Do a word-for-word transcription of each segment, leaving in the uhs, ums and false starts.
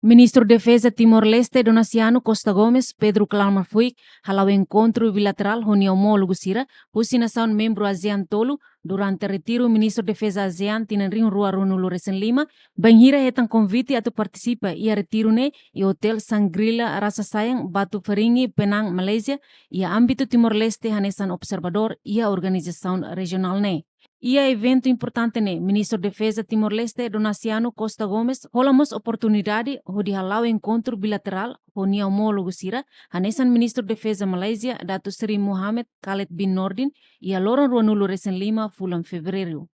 Ministru Defeza Timor-Leste, Donaciano Costa Gomes, Pedro Klamar Fuik, hala'o enkontru bilaterál ho nia omólogu sira husi nasaun membru ASEAN tolu durante retiru Ministru Defeza ASEAN tinan rihun rua ruanulu resin lima, bainhira hetan konvite atu partisipa iha retiru ne'e iha Hotel Shangri-La Rasa Sayang, Batu Ferringhi, Penang, Malázia, iha ámbitu Timor-Leste hanesan observadór iha organizasaun rejionál ne'e. Iha eventu importante ne'e, Ministru Defeza Timor-Leste, Donaciano Costa Gomes, hola mós oportunidade hodi hala'o enkontru bilaterál ho nia omólogu sira, hanesan Ministru Defeza Malázia, Datuk Seri Mohammed Khaled bin Nordin, iha loron ruanulu resin lima fulan Fevereiru.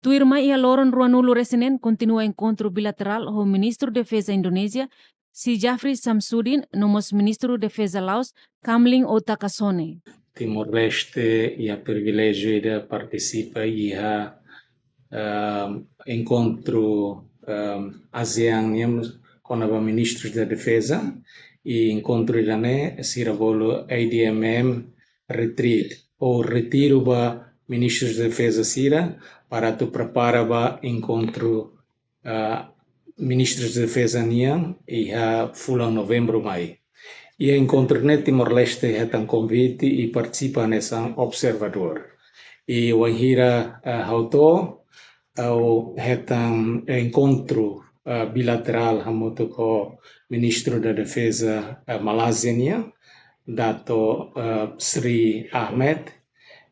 Tuirmai iha loron ruanulu resin neen kontinua enkontru bilaterál ho Ministru Defeza Indonézia, Syjafri Samsudin, no mós Ministru Defeza Laos, Kamling Otakasone. Timor-Leste iha priviléjiu ida partisipa iha, ehm, enkontru, ehm, ASEAN nian kona-ba ministrus da defeza, i enkontru ida-ne'e sira bolu A D M M retreat, ou retiru ba ministrus da defeza sira, para atu prepara ba enkontru, ah, ministrus da defeza nian iha fulan Novembru mai. Iha enkontru ne'e Timor-Leste hetan konvite i partisipa hanesan observadór. I wainhira, ah, ha'u to'o, ha'u hetan enkontru, ah, bilaterál hamutuk ho Ministru da Defeza, ah, Malázia nian, Datuk, ah, Seri Ahmed,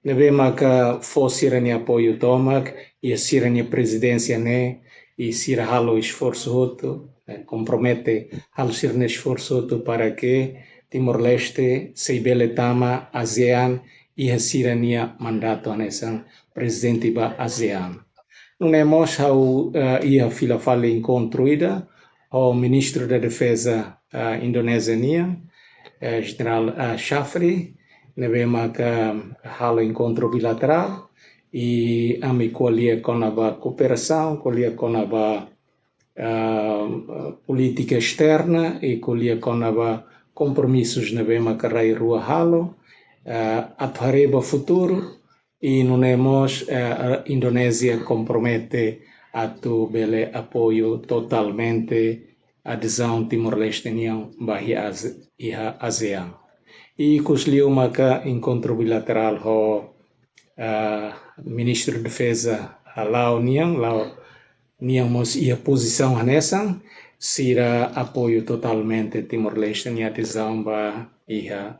ne'ebé maka fó sira-nia apoiu tomak iha sira-nia prezidénsia ne'e, i sira halo esforsu hotu, eh, kompromete halo sira-nia esforsu hotu para que Timor-Leste sei bele tama ASEAN iha sira-nia mandatu hanesan prezidente ba ASEAN. Nune'e mós ha'u, eh, iha fila fali enkontru ida ho Ministru da Defeza, eh, Indonézia nian, eh, Jenerál, eh, Syafri, ne'ebé maka halo enkontru bilaterál, i ami ko'alia kona-ba kooperasaun, ko'alia kona-ba, ah, polítika esterna, i ko'alia kona-ba kompromisus ne'ebé maka rai rua halo, ah, atu haree ba futuru, i nune'e mós, eh, Indonézia kompromete atu bele apoiu totalmente adezaun Timor-Leste nian ba iha ASE-, iha ASEAN. I ikus liu maka enkontru bilaterál ho, eh, Ministru Defeza Laos nian, Laos nian mós iha pozisaun hanesan, sira apoiu totalmente Timor-Leste nia adezaun ba iha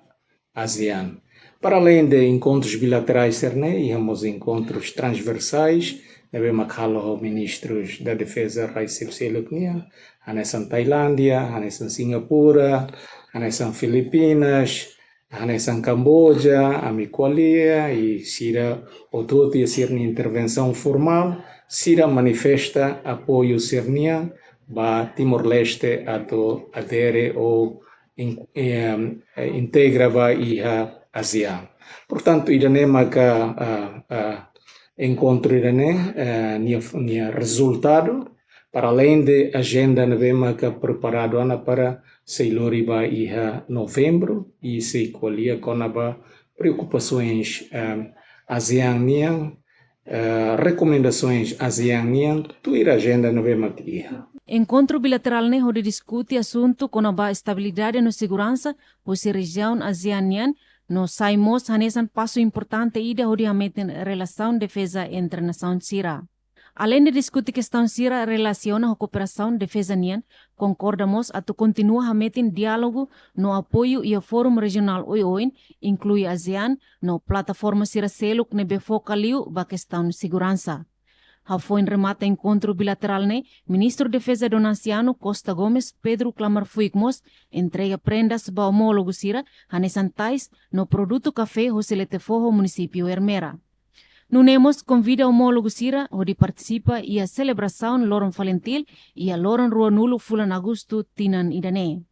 ASEAN. Para além de enkontrus bilaterais sira-ne'e, iha mós enkontrus transversais, ne'ebé mak halo ho ministrus da defeza rai sira seluk nian, hanesan Tailándia, hanesan Singapura, hanesan Filipinas, hanesan Kamboja, ami ko'alia, i sira hotu-hotu iha sira-nia intervensaun formál, sira manifesta apoiu sira-nian ba Timor-Leste atu adere ou in-, em, eh, integra ba iha ASEAN. Portantu, ida-ne'e maka, ah, ah, enkontru ida-ne'e, eh, nia, nia rezultadu, para além de ajenda ne'ebé maka preparadu ona para sei lori ba iha Novembru, i sei ko'alia kona-ba preokupasoens, em, ASEAN nian, eh, rekomendasoens ASEAN nian, tuir ajenda ne'ebé mak iha. Enkontru bilaterál ne'e hodi diskute asuntu kona-ba estabilidade no seguransa husi rejiaun ASEAN nian, no sai mós hanesan pasu importante ida hodi hametin relasaun defeza entre nasaun sira. Além de diskute kestaun sira relasiona ho kooperasaun defeza nian, konkorda mós atu kontinua hametin diálogu no apoiu iha fórum rejionál oioin, inklui ASEAN, no plataforma sira seluk ne'ebé foka liu ba kestaun seguransa. Hafoin remata enkontru bilaterál ne'e, Ministru Defeza Donaciano Costa Gomes, Pedro Klamar Fuik mós entrega prendas ba omólogu sira, hanesan tais no produtu kafé husi Letefoho, munisípiu Ermera. Nune'e mós konvida omólogu sira hodi partisipa iha selebrasaun Loron Falintil iha loron ruanulu fulan Agostu tinan ida-ne'e.